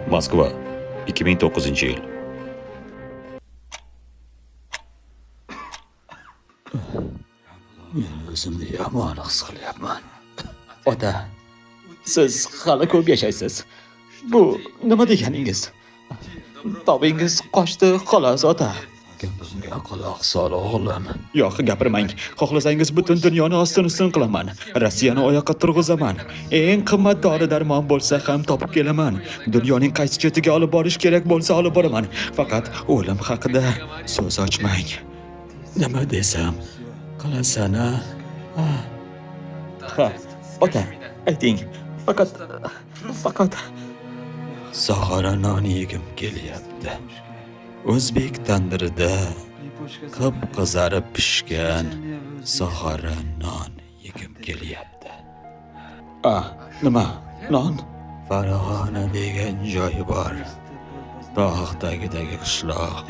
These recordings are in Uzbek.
Moskva, 2009-yil. Men o'zimni yomon his qilyapman. Ota, siz hali ko'p yashaysiz. Bu nima deganingiz? Tobingiz qochdi, xolos, ota. Gapimga quloq sol, o'g'lim. Yo'q, gapirmang. Xohlasangiz butun dunyoni ostin-ustun qilaman. Rossiyani oyoqqa turg'izaman. Eng qimmat dori-darmon bo'lsa ham topib kelaman. Dunyoning qaysi chetiga olib borish kerak bo'lsa olib boraman. Faqat o'lim haqida so'z ochmang. Nima desam, qilasan, a? Ha, ota, ayting. Faqat zog'ora non yegim kelyapti. O'zbek tandirida qip-qizarib pishgan zog'ora non yegim kelyapti. Nima? Non? Farg'ona degan joy bor. Tog' tagidagi qishloq.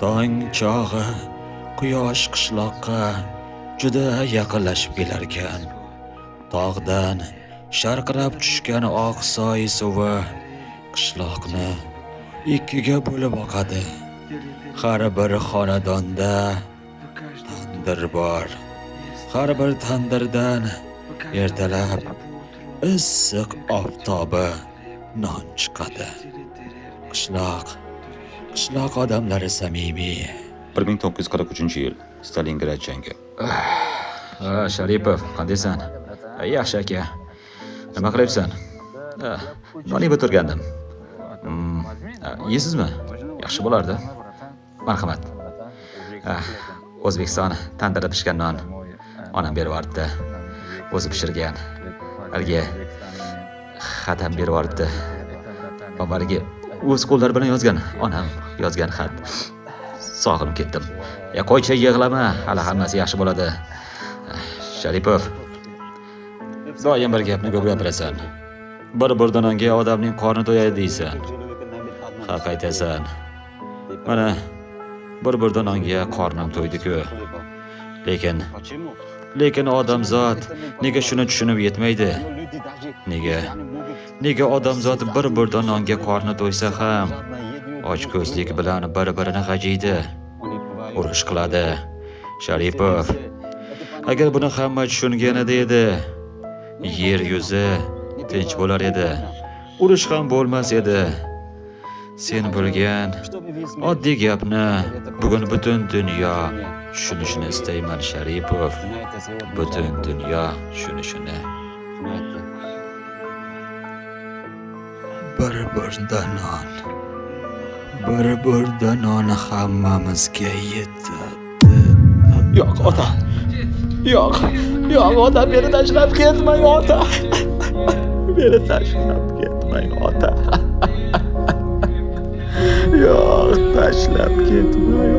Tong chog'i quyosh qishloqqa juda yaqinlashib kelarkan. Tog'dan sharqirab tushgan oq soy suvi qishloqni ikkiga bo'lib oqadi. Har bir xonadonda tandir bor. Har bir tandirdan ertalab issiq oftobi non chiqadi. Qishloq odamlari samimiy. 1943-yil. Stalingrad jangi. Sharipov, qandaysan? Yaxshi aka. Nima qilyapsan? Non yeb o'tirgandim. Yeysizmi? Yaxshi bo'lardi. Marhamat. O'zbekiston tandirda pishgan non. Onam berib yuboribdi. O'zi pishirgan. Haligi xat ham berib yuboribdi. Avvaliga o'z qo'llari bilan yozgan, onam yozgan xat. Sog'inib ketdim. Ya qo'ychi, yig'lama, hali hammasi yaxshi bo'ladi. Sharipov, doim bir gapni ko'p gapirasan. Bir burda nonga odamning qorni to'yadi deysan. Haq aytasan. Mana bir burda nonga qornim to'ydi-ku. Lekin odamzod nega shuni tushunib yetmaydi? Nega odamzod bir burda nonga qorni to'ysa ham ochko'zlik bilan bir-birini g'ajiydi, urush qiladi? Sharipov, agar buni hamma tushunganida edi, yer yuzi tinch bo'lar edi, urush ham bo'lmas edi. Sen bilgan oddiy gapni bugun butun dunyo tushunishini istayman, Sharipov. Butun dunyo tushunishini. Bir burda non. Bir burda non hammamizga yetadi. Yo'q, ota. Yo'q. Yo'q, ota, meni tashlab ketmang, ota. Meni tashlab ketmang, ota. Yo'q, tashlab ketmang,